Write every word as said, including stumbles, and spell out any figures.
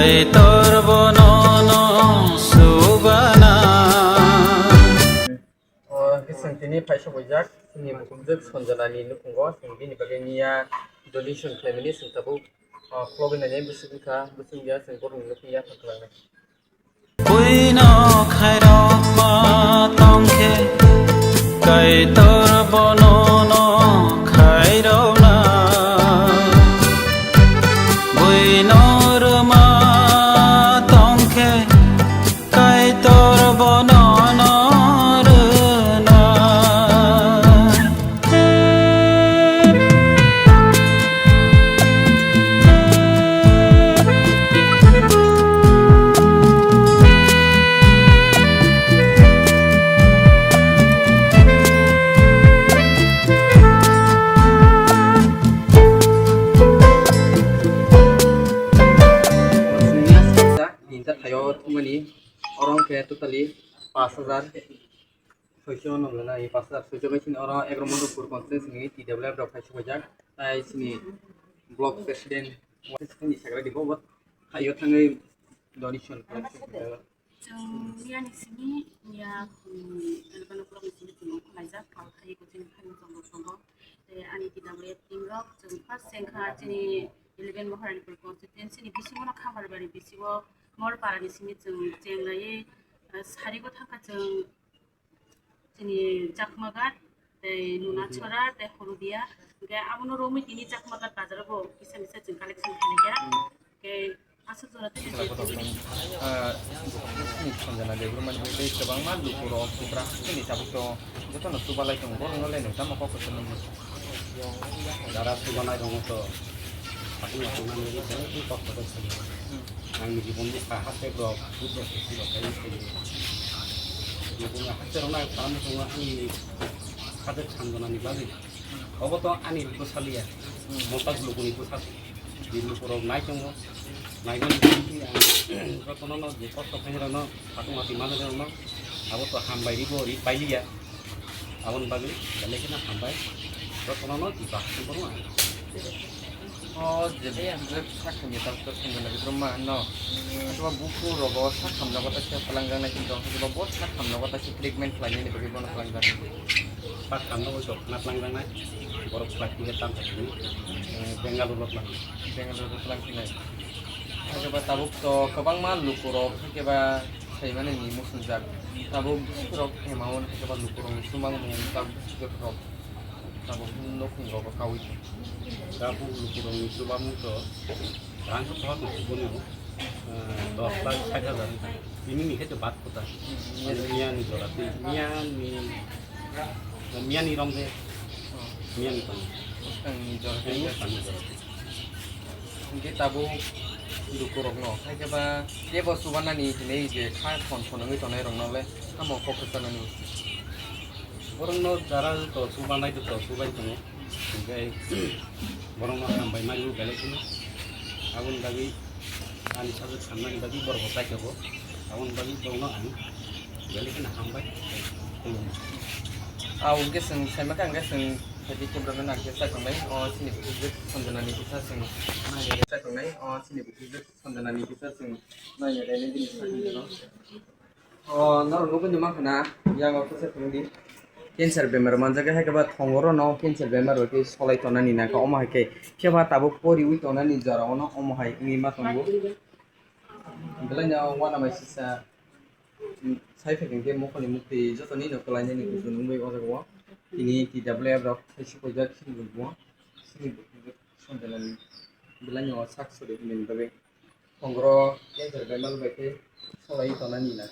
Tor bono no subana. O, hwnkhe chwng tini phaisa boijak, chini bujwk Sanjana ni nukhungo, chwng bini bagwi miya donation khlaimani, chwng tabuk, o, khulogwi nainai, bwswk wngkha, bwswk wngya, chwng borokni nukwi yapha khlainai. Buino khairokma tongkhe, Kaitor bono no khairokna. Buino rwma tongkhe, Kaitor bono no rwna. Tinta thaio thumani, oro hwnkhe totally pash hajar soicho no gwnai, pash hajar soicho bai sini oro Egaroh Madhupur constituency ni T W F rok phai subaijak, tai sini block president ni secretary bo, bo thaio thangwi donation khlai. Chwng miyani simi miya, um, Elbano Block ni simi chwng ongkhorlaijak, pal khai kuching khai chwng tongo. Tei ani T W F team rok chwng first chengkha chini eleven Maharani Pur constituency ni bisingo no Khamarbari bisingo Morpara ni simi chwng chenglaiwi, uh, sarigo thangkha chwng chini Chakmagat, tei Nunachora, tei Holudia. Hwnkhe abono romwi tini Chakmagat bazaro bo kisa misa chwng collection khainai kha. Hwnkhe aswk jora tei je tini, ah, Sanjana Debbarma ni bagwi tei kwbangma lukurok bwrwi chini tabuk to jotono chubalai tongo, borokno le nwng tamo kok kwchangma. Jara chubalai tongo to, sakni tongmani bagwi belai kheno kok kwchang. Hmm. Ang ni jibon ni sa haste rok, buddho sisi rok, kai sini. Jibon ni haste rok na kalam tongo ani haste Sanjana ni bagwi. Obo to ani bwsaliya. Hmm. Montaj luku ni bwsa. Di luku rok nai tongo. Nai mani bagwi ang jotono no je kosto khainai rok no, satung ati manai rok no. Abo to hambai ribo ri pailiya. Aboni bagwi belai kheno hambai. Jotono no di bahai borok ang. O je bwswk sak hamya tabuk to Sanjana Debbarma no. Haikhe ba buku rogo sak hamjakgo ta khe twlangjaknai hinwi tong, haikhe ba bo sak hamjakgo ta khe treatment khlainani bagwi bono twlangjaknai. Sak hamjakgo to khna twlangjaknai. Borok twlangkhe tamo thangwi, eh, Bengaluru rok twlang. Bengaluru rok twlangkhinai. Haikhe ba tabuk to kwbangma lukurok haikhe ba saimanini muchungjak. Tabuk borok amount haikhe ba lukurokni chumangmung tabuk rok. Tabuk nokni rogo kaui tong. Tabuk lukurokni chubamung to rang khe sohor tong kubuni bo, eh, dos lakh sait hajar wngkha. Tini ni khe to bad kota. Hmm, miyani jora twi, miyani, miyani rom de, hmm, miyani tong. Bwskangni jora twi. Bwskangni jora twi. Hwnkhe tabuk lukurokno, haikhe ba kebo chubanani hinwi je kha phon phon wngwi tongnai rokno le tamo kok kwchanani? Borokno jara to chubanai to chubai tongo, hwnkhe borokno hambai mani belai kheno. Aboni bagwi ani sajwk khamnani bagwi borokbo chaithogo, aboni bagwi borokno ang belai kheno hambai khulumgo. Ah, hwnkhe chwng saimaka hwnkhe chwng phaidi khe borokno nang khe chaitongnai, o chini bwswk Sanjanani kisa chwng naina chaitongnai, o chini bwswk Sanjanani kisa chwng naina rwnai bini sakni jora. O, norok nugwi numa khna, yang o kisa phunukdi. Cancer bemar manjak hai khe ba thongoro no cancer bemar bai khe solai tonani nangkha, omo hai khe khe ba tabuk poriwi tonani jora o no omo hai wngwi ma tongo. Belai no uanama sisa, mm, sai phai khe mokol ni mukti joto ni no kwlai nani kuchuk nungwi o jaga o. Tini T W F rok thaisuk paijak sini bo, sini bo belai no sak sori hinwi bagwi. Thongoro cancer bemar bai khe solai tonani na.